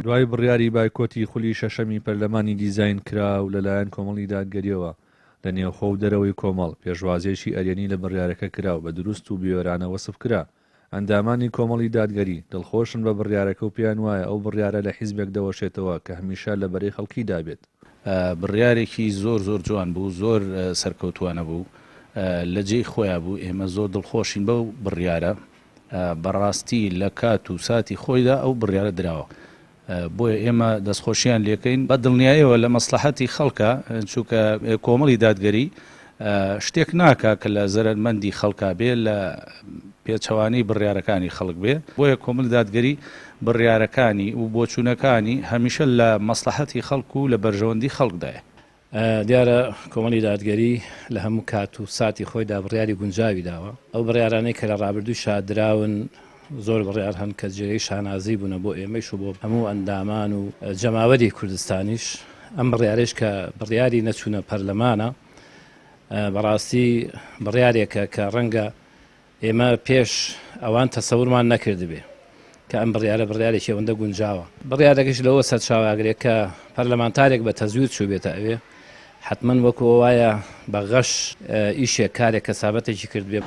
دوای بڕیاری بایکۆتی خولی شەشەمی پەرلەمانی دیزاین کراو لەلایەن کۆمەڵی دادگەرییەوە لە نێوخۆ و دەرەوەی کۆمەڵ، پێشوازییەکی ئەرێنی لە بڕیارەکە کرا و بە دروست و بوێرانە وەسف کرا. ئەندامانی کۆمەڵی دادگەری، دڵخۆشن بە بڕیارەکە و پێیان وایە ئەو بڕیارە لە حیزبێک دەوەشێتەوە کە هەمیشە لە بەرەی خەڵکیدا بێت. بڕیارێکی زۆر زۆر جوان بوو، زۆر سەرکەوتووانە بوو، لە جێی خۆیا بوو، ئێمە زۆر دڵخۆشین بەو بڕیارە، بەڕاستی لە کات و ساتی خۆیدا ئەو بڕیارە دراوە، بۆیە ئێمە دەستخۆشیان لێکەین، بە دڵنیایەوە لە مەسڵەحەتی خەڵکە، چونکە کۆمەڵی دادگەری شتێک ناکا کە لە زەرەرمەندی خەڵکا بێ، لە پێچەوانەی بڕیارەکانی خەڵک بێ، بۆیە کۆمەڵی دادگەری بڕیارەکانی و بۆچوونەکانی هەمیشە لە مەسڵەحەتی خەڵک و لە بەرژەوەندی خەڵکدایە. دیارە کۆمەڵی دادگەری لە هەموو کات و ساتی خۆیدا بڕیاری گونجاوی داوە. ئەو بڕیارانەی کە لە ڕابردوویشا دراون زۆر بڕیار هەن کە جێگەی شانازی بوونە بۆ ئێمەیش و بۆ هەموو ئەندامان و جەماوەری کوردستانیش. ئەم بڕیارەیش کە بڕیاری نەچوونە پەرلەمانە بەڕاستی بڕیارێکە کە ڕەنگە ئێمە پێش ئەوان تەسەورمان نەکردبێ کە ئەم بڕیارە بڕیارێکی ئەوەندە گونجاوە. بڕیارەکەش لەوە سەرچاوە ئەگرێ کە پەرلەمانتارێک بە تەزویر چووبێتە ئەوێ، حەتمەن وەکو ئەوە وایە بە غەش ئیشێک، کارێک، کەسابەتێکی کردبێ.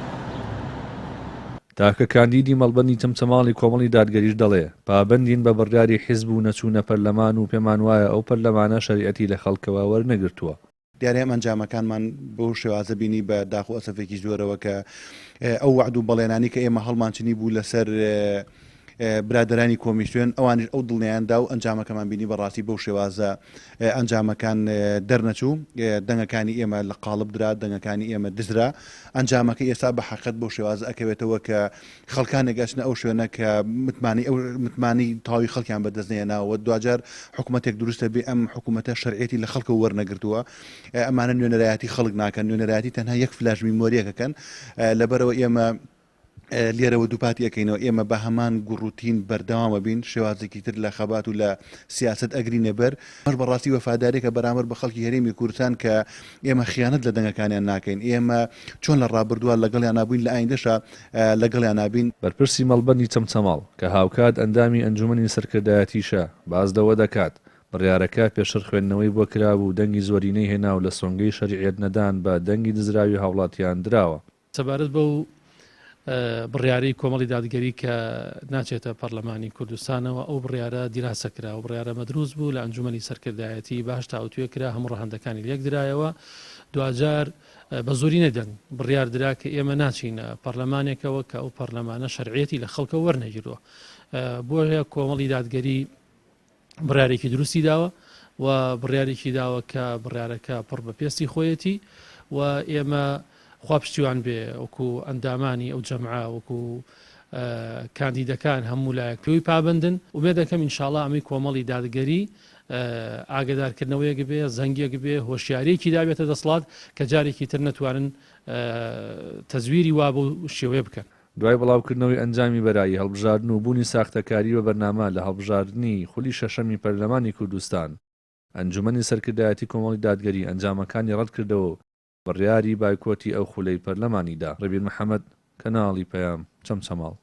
تاکە کاندیدی مەڵبەندی چەمچەماڵی کۆمەڵی دادگەریش دەڵێ، پابەندین بە بڕیاری حیزب و نەچوونە پەرلەمان و پێمانوایە ئەو پەرلەمانە شەریعەتی لە خەڵکەوە وەرنەگرتووە. دیارە ئێمە ئەنجامەکانمان بەو شێوازە بینی بە داخ و ئەسەفێکی زۆرەوە کە ئەو وەعد و بەڵێنانی کە ئێمە هەڵمانچنی بوو لەسەر برادەرانی کۆمیسیۆن ئەوانیش ئەو دڵنیان دا و ئەنجامەکەمان بینی بەڕاستی بەو شێوازە ئەنجامەکان دەرنەچوو دەنگەکانی ئێمە لە قاڵب درا دەنگەکانی ئێمە دزرا ئەنجامەکە ئێستا بە حەقەت بەو شێوازە ئەکەوێتەوە کە خەڵکانێک ئەچنە ئەو شوێنە کە متمانەی ئەو متمانەی تەواوی خەڵکیان بەدەست نەهێناوە و دواجار حکوومەتێک دروستە بێ ئەم حکوومەتە شەرعیەتی لە خەڵکەوە وەرنەگرتووە ئەمانە نوێنەرایەتی خەڵک ناکەن نوێنەرایەتی تەنها یەک فلاش میمۆریەک ئەکەن لەبەرەوە ئێمە لێرەوە دووپاتی ئەەکەینەوە ئێمە بە هەمان گوڕوتین بەردەوامە بین شێوازێکی تر لە خەبات و لە سیاست ئەگرینە بەر ئەمەش بەڕاستی وەفاداریەکە بەرامبەر بە خەڵکی هەرێمی کوردستان کە ئێمە خیانەت لە دەنگەکانیان ناکەین ئێمە چۆن لە ڕابردووە لەگەڵیان نابووین لە ئایندەشا لەگەڵیان نابین. بەرپرسی مەڵبەندی چەمچەماڵ، کە هاوکات ئەندامی ئەنجومەنی سەرکردایەتیشە، باس لەوە دەکات، بڕیارەکە پێشتر خوێندنەوەی بۆ کرابوو و دەنگی زۆرینەی هێنا و لە سۆنگەی شەرعیەت نەدان بە دەنگی دزراوی هاوڵاتیان دراوە. سەبارەت بەو بڕیارەی کۆمەڵی دادگەری کە ناچێتە پەرلەمانی کوردستانەوە، ئەو بڕیارە دیراسە کرا و بڕیارە مەدروس بوو لە ئەنجومەنی سەرکردایەتی باش تاوتوێ کرا، هەموو ڕەهەندەکانی لێکدرایەوە، دواجار بە زۆرینەی دەنگ بڕیار درا کە ئێمە ناچینە پەرلەمانێکەوە کە ئەو پەرلەمانە شەرعیەتی لە خەڵکەوە وەرنەگیرووە. بۆیە کۆمەڵی دادگەری بڕیارێکی دروستی داوە و بڕیارێکی داوە کە بڕیارەکە پڕ بە پێستی خۆیەتی و ئێمە خوا پشتیوان بێ وەکو ئەندامانی ئەو جەمعە وەکو کاندیدەکان هەموو لایەک پێوی پابندن ئومێد دەکەم ئینشاڵا ئەمەی کۆمەڵی دادگەری ئاگدارکردنەوەیەک بێ زەنگێک بێ هۆشیاریەکی دابێتە دەسڵات کە جارێکی تر نەتوانن تەزویری وا بەو شێوەیە بکەن. دوای بڵاوکردنەوەی ئەنجامی بەرایی هەڵبژاردن و بوونی ساختەکاری بە بەرنامە لە هەڵبژاردنی خولی شەشەمی پەرلەمانی کوردستان، ئەنجومەنی سەرکردایەتی کۆمەڵی دادگەری ئەنجامەکانی ڕەتکردەوە و بڕیاری بایکۆتی ئەو خولەی پەرلەمانی دا. ڕێبین محەمەد، کەناڵی پەیام، چەمچەماڵ.